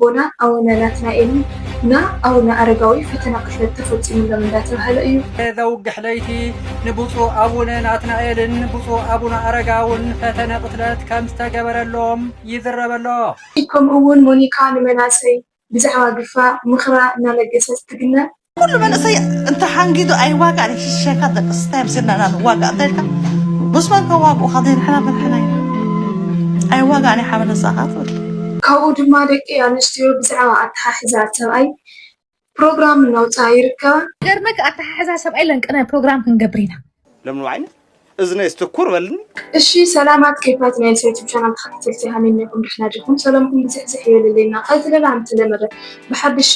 ኣቦና ኣቡነ ናትናኤልን እና ኣቡነ ኣረጋዊ ፈተና ቅትለት ተፈፂሙሎም እንዳተባሃለ እዩ። ዘውግሕ ለይቲ ንብፁዕ ኣቡነ ናትናኤልን ብፁዕ ኣቡነ ኣረጋውን ፈተነ ቅትለት ከም ዝተገበረሎም ይዝረብ ኣሎ። ከምኡ እውን ሞኒካ ንመናሰይ ብዛዕባ ግፋ ምኽራ እናለገሰት ትግነ። ኩሉ መንእሰይ እንተሓንጊዱ ኣይዋጋእን እዩ ሽሸካ ደቂ ስታይ ምስልና ኢና ንዋጋእ እንተልካ ምስ መን ተዋግኡ ካብ ዘይንሕና መድሕና ኢና ኣይዋጋእን እዩ ሓበነሳኻ ትብል ካብኡ ድማ ደቂ ኣንስትዮ ብዛዕባ ኣተሓሕዛ ሰብኣይ ፕሮግራም እናውፅኣ ይርከባ። ገርመክ ኣተሓሕዛ ሰብኣይ ለንቅነ ፕሮግራም ክንገብር ኢና። ለምኑ ዓይነት እዝነይስ ትኩር በልኒ። እሺ ሰላማት ኬፋት ናይ ዩቱብ ቻናል ተኸታተልቲ ሃሜን ነኩም ድሕና ዲኹም ሰላምኩም ብዝሕ ዝሕ ይበልልና። ቀልቲ ለላ ኣምቲ ለመደ ብሓድሽ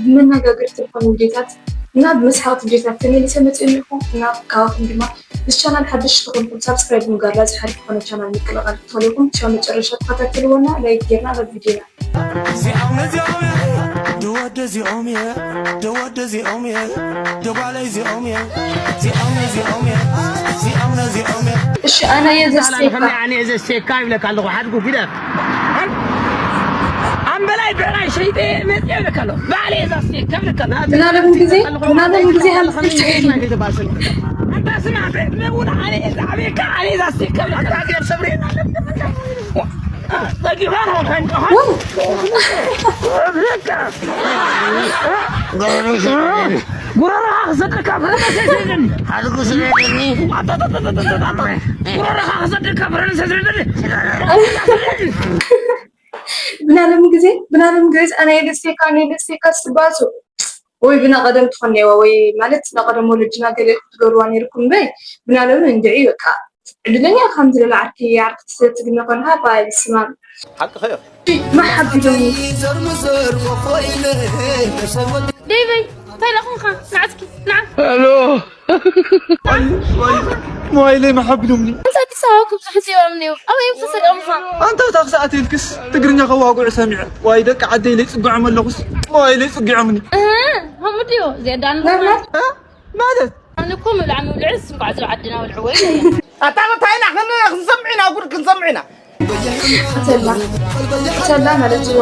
ብመነጋገርቲ ዝኾኑ ቪዲዮታት እና ብመስሓቕቲ ቪዲዮታት ተመሊሰ መፅእ ኣለኹ እና ካባኹም ድማ ምስ ቻናል ሓድሽ ዝኾንኩም ሳብስክራይብ ምግባር ላዚ ሓሪፍ ዝኾነ ቻናል ምቅልቃል ክትኸለኩም ክሳብ መጨረሻ ተኸታተልዎና ላይክ ጌርና ናብ ቪዲዮና እዚኦም ነዚኦም እየ ደወደ እዚኦም እየ ደወደ እዚኦም እየ ደጓለ እዚኦም እየ እዚኦም ነዚኦም እየ እዚኦም ነዚኦም እየ እሺ ኣነ እየ ዘስቴካ ኣነ እየ ዘስቴካ ይብለካ ኣለኹ ሓድጉ ግደፍ ኣምበላይ ብዕራይ ሸይጠ መፅእ ይብለካ ኣለኹ ባዕለ እየ ዘስቴካ ይብለካ ኣለኹ ምናለም ግዜ ምናለም ግዜ ሃልፍሽ ኣንታ ስማ ቤት እውን ኣነ እየ ዝዓበየካ ኣነ እየ ዘስቴካ ይብለካ ኣለኹ ጉረረኻ ክሰደካ ፍረ መሰሰደኒ ጉረረኻ ክሰደካ ፍረ መሰሰደኒ ብናለም ግዜ ብናለም ግዜ ኣነ የደስቴካ ኣነ የደስቴካ ስትባሱ ወይ ብና ቀደም ትኾን ነዋ ወይ ማለት ና ቀደም ወለድና ገለ ክትገብርዋ ነይርኩም እምበይ ብናለም እንድዒ በቃ ዕድለኛ ከም ዝለለ ዓርኪ ዓርክቲ ስለ ትግነ ኮንካ ባይ ስማም ሓቅኸ መሓቢሎኒ ዴቨይ እንታይ ደኣ ኹንካ ንዓትኪ ንዓ ሄሎ ሞባይለይ መሓቢሎምኒ ኣንታ ኣዲስ ኣበባ ክብፅሑ ፅዮም ነይሩ ኣበይ እዮም ተሰሪቖምኻ ኣንታ ታኽሲ ኣትየልክስ ትግርኛ ከዋግዑ ሰሚዐ ዋይ ደቂ ዓደይ ለይፅግዖም ኣለኹስ ሞባይለይ ፅጊዖምኒ እህ ከምኡ ድዩ እዚኣ ደኣ ማለት ኣነ እኮ ምብላዕ ምብልዕስ እንኳዕ ዝብ ዓድና በልዕዎ ኢለ እየ። ኣታ እንታይ ኢና ክን ክንሰምዕ ኢና ጉድ ክንሰምዕ ኢና። ቅተላ ቅተላ ማለት እዋ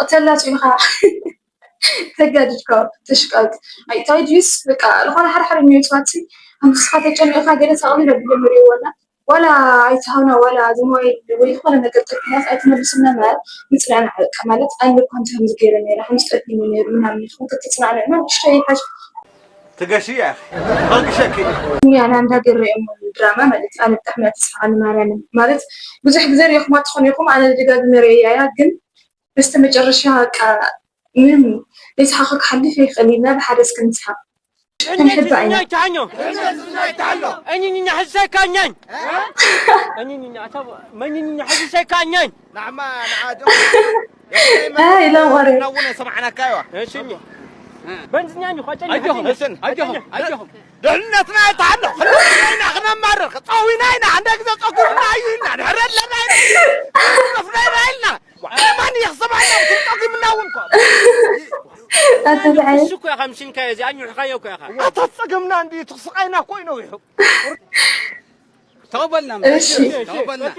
ቅተላ ኢኻ ተጋድድካ ተሽቃልጥ ኣይ ታይ ድዩስ በቃ ዝኾነ ሓደ ሓደ ሚኒትዋት ሲ ንስኻ ተጨኒቕካ ገለ ሳቕሊ ነብሎ መሪእዎ ኣላ ዋላ ኣይትሃብና ዋላ ዝሞባይል ወይ ዝኾነ ነገር ጠፊናስ ኣይትመልስና ምበር ምፅናዕናዕ በቃ ማለት ኣነ እኳ ከምዚ ከምዚ ገይረ ነይረ ከምዚ ጠፊኒ ነይሩ ምናምን ኢልኩም ተተፅናዕንዕና ንእሽተይ ይሓሽ ትገሺ እያ እኺ ከግሸኪ እያ። እኔ አነ አንድ ሀገር ላይ የምሆን ድራማ ማለት አልጣም ያትስሐቃል ማርያምን ማለት ብዙሕ ግዜ ሪኢኹማ ትኾኑ ኢኹም ኣነ ደጋግመ ሪኤያ እያ ግን በስተ መጨረሻ በቃ ምንም ዘይሰሓኹ ክሓልፍ ይኽእል ኢልና ብሓደ እስከ ንስሓቕ ክንሕባእ ኢና። እኝኛ ሕሰካኛኝ እኝኛ መኝኛ ሕሰካኛኝ ኢሎም ወረ ናውነ ሰማዕናካ ይዋ እሺ በንዝኛ ኳጨኛ ኣይጆኹም ኣይጆኹም ድሕነትና ይተሓሎ ክነማርር ክፀዊና ኢና ሓደ ግዜ ፀጉርና እዩ ኢልና ንሕረ ኣለና ኢና ኢልና ማን ይኽሰባና ክንጠጉምና እውን እኮ ኣተትዓይ እሱ እኮ ኢኻ ምሽንካዮ እዚኣ ኝሕኻዮ እኮ ኢኻ ኣታ ፀገምና እንዲ ትኽስቓይና እኮ እዩ ነዊሑ ተቐበልና እሺ ተቐበልና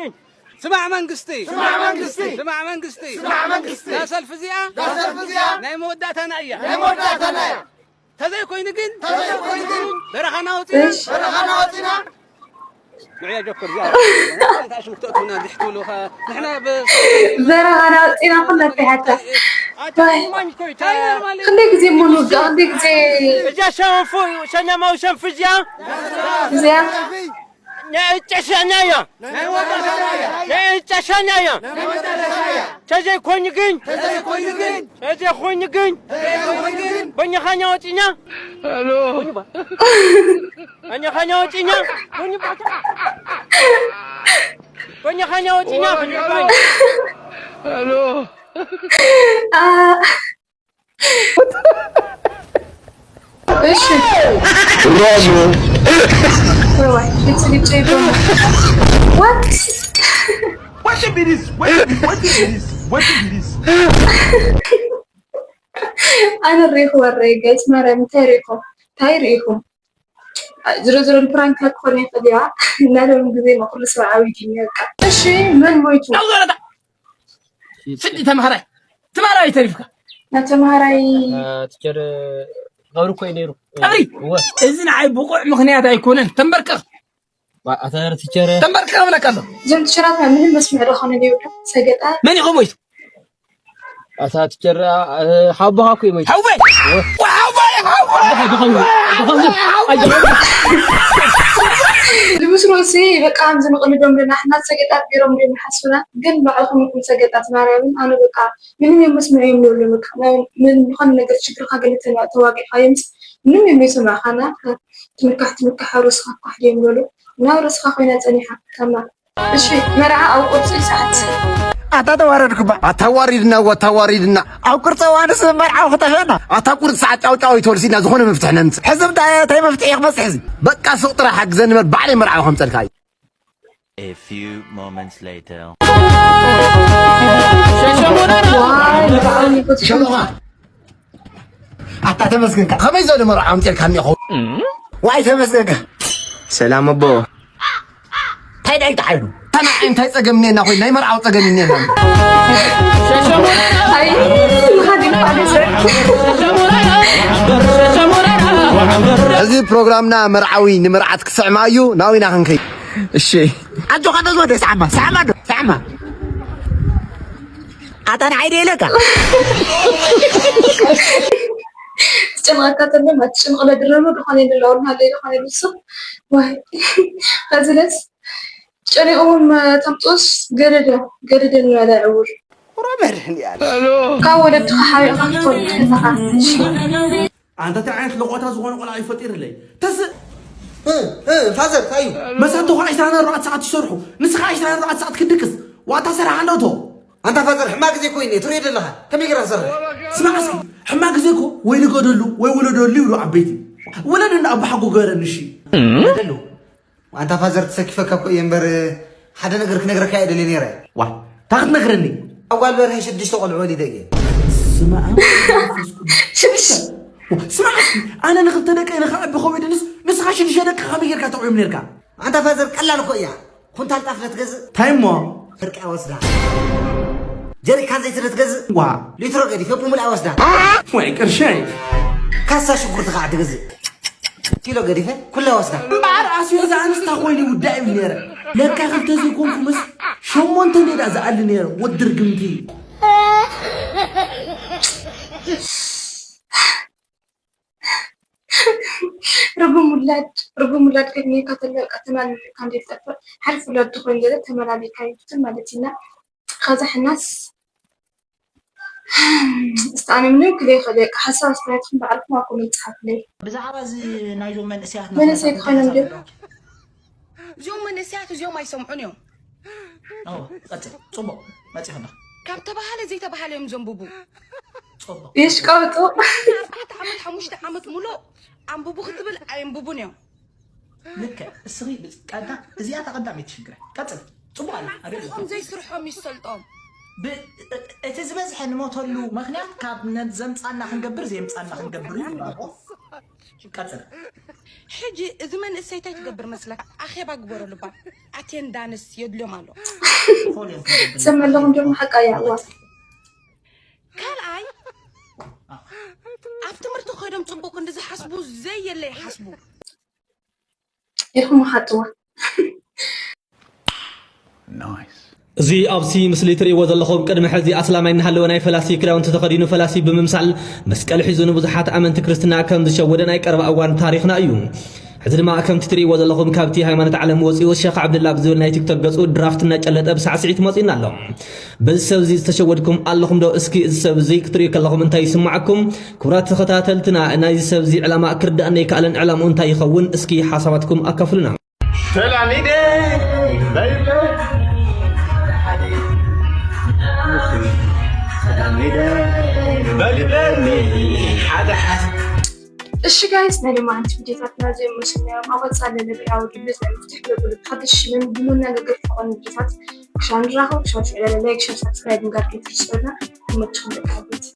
ስማዕ መንግስቲ ስማዕ መንግስቲ ስማዕ መንግስቲ ስማዕ መንግስቲ እዛ ሰልፊ እዚኣ እዛ ሰልፊ እዚኣ ናይ መወዳእታና እያ ናይ መወዳእታና እያ ተዘይኮይኑ ግን ተዘይኮይኑ ግን በረኻና ወፂና እሺ በረኻና ወፂና ንዕያ ጀኩር እዚኣ እንታይ ሽም ክትእትውና እንዲሕ ትብሉ ኸ ንሕና ብ በረኻና ወፂና ኩለተይ ሓታ ኣታ ማኝ ኮይ ታይ ኖርማል ክንደይ ግዜ እሞ ንውጋእ ክንደይ ግዜ እዚኣ ሸንፉ ሸነማዊ ሸንፊ እዚኣ እዚኣ ናይ ጨሻኛ እያ ናይ ጨሻኛ እያ ተዘይኮይኑ ግን ተዘይኮይኑ ግን በኛኻኛ ወፂና በኛኻኛ ወፂና በኛኻኛ ወፂና እሺ ሮሙ ወይ ግጭ ግጭ ይቆም what What if it is? What if it is? What if it is? ኣነ ሪኢኹ ወረይ ጋይስ ማርያም እንታይ ሪኢኹም እንታይ ሪኢኹም ዝሮ ዝሮ ፕራንክ ክኾነ ይኽእል እያ እና ሎም ግዜ ንኩሉ ሰብ ዓብይ ድኛ በቃ እሺ መን ሞይቱ ስዲ ተምሃራይ ተማሃራይ ተሪፍካ። ናብ ተምሃራይ ቲቸር ገብሪ እኮ እዩ ነይሩ። ቀብሪ እወ እዚ ንዓይ ብቑዕ ምኽንያት ኣይኮነን። ተንበርክኽ ኣታ ቲቸር ተንበርክኽ እብለካ ኣሎ። እዞም ትሽራትና ምንም መስምዕ ዝኾነ ዲዩ ሰገጣ መን ኢኹም ወይስ ኣታ ቲቸር ሓቦኻ እኮ እዩ ሞይቱ። ሓወይ ሓወይ ሓወይ ልብስ ርእሲ በቃ ከምዚ ንቕልዶም ዶ ናሕና ሰገጣት ገይሮም ዶ ይሓስቡና ግን ባዕልኹም ኢኹም ሰገጣት ማርያምን ኣነ በቃ ምንም እዮም መስምዕ እዮም ይብሉ በቃ ዝኾነ ነገር ችግርካ ገለ ተዋጊዕካዮምስ ምንም እዮም ይሰማዕካና ትምካሕ ትምካሕ ርእስካ ኳሕ ድዮም ይበሉ ናብ ርእስካ ኮይና ፀኒሓ ከማ እሺ መርዓ ኣብ ቁርፂ ሰዓት ኣታ ተዋረድኩባ ኣታ ዋሪድና ወታ ዋሪድና ኣብ ቅርፂ እዋንስ መርዓዊ ክጠፍአና ኣታ ቁርፂ ሰዓት ጫውጫው ይተወልሲና ዝኾነ መፍትሒ ነምፅእ ሕዚ እንታይ እንታይ መፍትሒ ክመፅእ ሕዚ በቃ ሱቕ ጥራሕ ሓግዘኒ በር ባዕለይ መርዓዊ ከምፀልካ እዩ A few moments later. ዋይ ብጣዕሚ ይጎትሽ ሸሞኻ ኣታ ተመስገንካ ከመይ ዘሎ መርዓ ኣምፅልካ እኒኹ ዋይ ተመስገንካ ሰላም ኣቦ እንታይ ዳይ ተዓይኑ ተናዒ እንታይ ፀገም እኒአና ኮይኑ ናይ መርዓዊ ፀገም እኒአና ኣይ ይሃዲ ማለት እዚ ፕሮግራምና መርዓዊ ንምርዓት ክስዕማ እዩ ናዊና ክንከይ እሺ ኣጆኻ ነዚ ወደ ሰዓማ ሰዓማ ዶ ሰዓማ ኣታ ንዓይ ደለካ ትጨንቐካ ተሎ ትጨንቕለ ድረኑ ዝኾነ የለ ኣውልና ለይ ዝኾነ ንሱ ወይ ከዝለስ ጨኒቕዎም ተምፅኡስ ገደደ ገደደ ንበለ ዕውር ካብ ወለድኻ ሓቢእኻ ክትወልድ ከለኻ ኣንታ እንታይ ዓይነት ለቆታ ዝኾነ ቆልዓ እዩ ፈጢርለይ ተስእ ፋዘር ታዩ መሳቶ ከዓ ዕስራን ኣርባዕተ ሰዓት ይሰርሑ ንስኻ ዕስራን ኣርባዕተ ሰዓት ክድቅስ ዋታ ሰራሕ ኣለቶ ኣንታ ፋዘር ሕማቅ ግዜ ኮይኑ ትሪኦ ዘለኻ ከመይ ገራ ክሰርሕ ስማዕ እስኪ ሕማቅ ግዜ እኮ ወይ ንገደሉ ወይ ውለደሉ ይብሉ ዓበይቲ ውለድ እንዳ ኣባሓጎ ገረን እሺ ውለደሉ ኣንታ ፋዘር ተሰኪፈካ እኮ እየ እምበር ሓደ ነገር ክነግረካ እየ ደልየ ነይረ ዋ እንታይ ክትነግረኒ ኣብ ጓል በርሀ ሽዱሽተ ቆልዑ ወሊደ እየ ስማዕ ስማዕ እስኪ ኣነ ንክልተ ደቂ ንክዕቢ ከዊድንስ ንስኻ ሽዱሽተ ደቂ ከመይ ጌርካ ተቑዮም ነርካ ኣንታ ፋዘር ቀላል እኮ እያ ኩንታል ጣፍ ለትገዝእ እንታይ እሞ ፍርቂ ወስዳ ጀሪካን ዘይት ለትገዝእ ዋ ሊትሮ ገዲፈ ብሙልኣ ወስዳ ወይ ቅርሸይ ካሳ ሽጉርቲ ከዓ ትገዝእ ኪሎ ገዲፈ ኩላ ወስዳ እምበኣር ኣስቤዛ ኣንስታ ኮይኑ ይውዳእ እዩ ነረ ለካ ክልተ ዘይኮንኩ ምስ ሸሞንተ ሜዳ ዝኣሊ ነረ ወዲ ርግምቲ ርጉም ውላድ ርጉም ውላድ ከግኒካ ተሎ በቃ ተማልልካ እንዴት ጠፍእ ሓልፍ ውላድ ትኾን ገለ ተመላሊካ ይፍትን ማለት ኢና ከዛ ሕናስ እስቲ ኣነ ምንም ክለ ይኽእል በቃ ሓሳብ ኣስተያየትኩም ባዕልኩም ኣብ ኮመንት ጸሓፉለይ ብዛዕባ እዚ ናይዞም መንእሰያት መንእሰይ ክኾይኖም ድዮም እዚኦም መንእሰያት እዚኦም ኣይሰምዑን እዮም ቀጽል ጽቡቅ መጺ ከላ ካብ ተባሃለ ዘይተባሃለ እዮም ዘንብቡ ጽቡቅ የሽቀብጡ ኣርባዕተ ዓመት ሓሙሽተ ዓመት ሙሉእ ኣንብቡ ክትብል ኣየንብቡን እዮም ልክዕ እስኺ ቀዳ እዚኣ ተቐዳመይቲ ሽግረ ቀጽል ጽቡቅ ኣላ ኣቤት ስርሖም ዘይስርሖም ይሰልጦም እቲ ዝበዝሐ ንሞተሉ ምክንያት ካብ ዘምፃና ክንገብር ዘየምፃና ክንገብር እዩ ቀፅል ሕጂ እዚ መንእሰይ እንታይ ትገብር መስለካ ኣኼባ ግበረሉ ባ ኣቴንዳንስ የድልዮም ኣሎ ሰመለኹም ጆም ሓቃ እያ እዋ ካልኣይ ኣብ ትምህርቲ ኮይዶም ፅቡቅ ክንዲ ዝሓስቡ ዘየለ ይሓስቡ ኢልኩም ሓጥዋ እዚ ኣብዚ ምስሊ ትርእይዎ ዘለኹም ቅድሚ ሕዚ ኣስላማይ እናሃለወ ናይ ፈላሲ ክዳውንቲ ተኸዲኑ ፈላሲ ብምምሳል መስቀል ሒዙ ንብዙሓት ኣመንቲ ክርስትና ከም ዝሸወደ ናይ ቀረባ እዋን ታሪኽና እዩ። ሕዚ ድማ ከምቲ ትርእይዎ ዘለኹም ካብቲ ሃይማኖት ዓለም ወፂኡ ሸኽ ዓብድላ ብዝብል ናይ ቲክቶክ ገፁ ድራፍት እናጨለጠ ብሳዕስዒት መፂኡና ኣሎ። በዚ ሰብ እዚ ዝተሸወድኩም ኣለኹም ዶ? እስኪ እዚ ሰብ እዚ ክትርእዩ ከለኹም እንታይ ይስማዓኩም? ክቡራት ተኸታተልትና ናይዚ ሰብ እዚ ዕላማ ክርዳእና ኣይከኣለን። ዕላምኡ እንታይ ይኸውን? እስኪ ሓሳባትኩም ኣካፍሉና። ሰላም ኢደ በልበ ሰላም ኢደ በልበኒ ሓደ ሓደ እሺ ጋይስ ናይ ሎማዓንቲ ቪዲዮታትና እዚኦም መሲሎም ኣብ ወፃኢ ለለብያዊ ድብዝ ናይ መፍትሕ ለብሉ ብሓድሽ ሽምን ብመናገገር ዝኾኑ ቪዲዮታት ክሻብ ንራኸብ ክሻብ ሽዑ ለለ ላይክ ሸር ሳብስክራይብ ምግባር ከይትርስዑና ይመችኹም ደቂ ዓበይቲ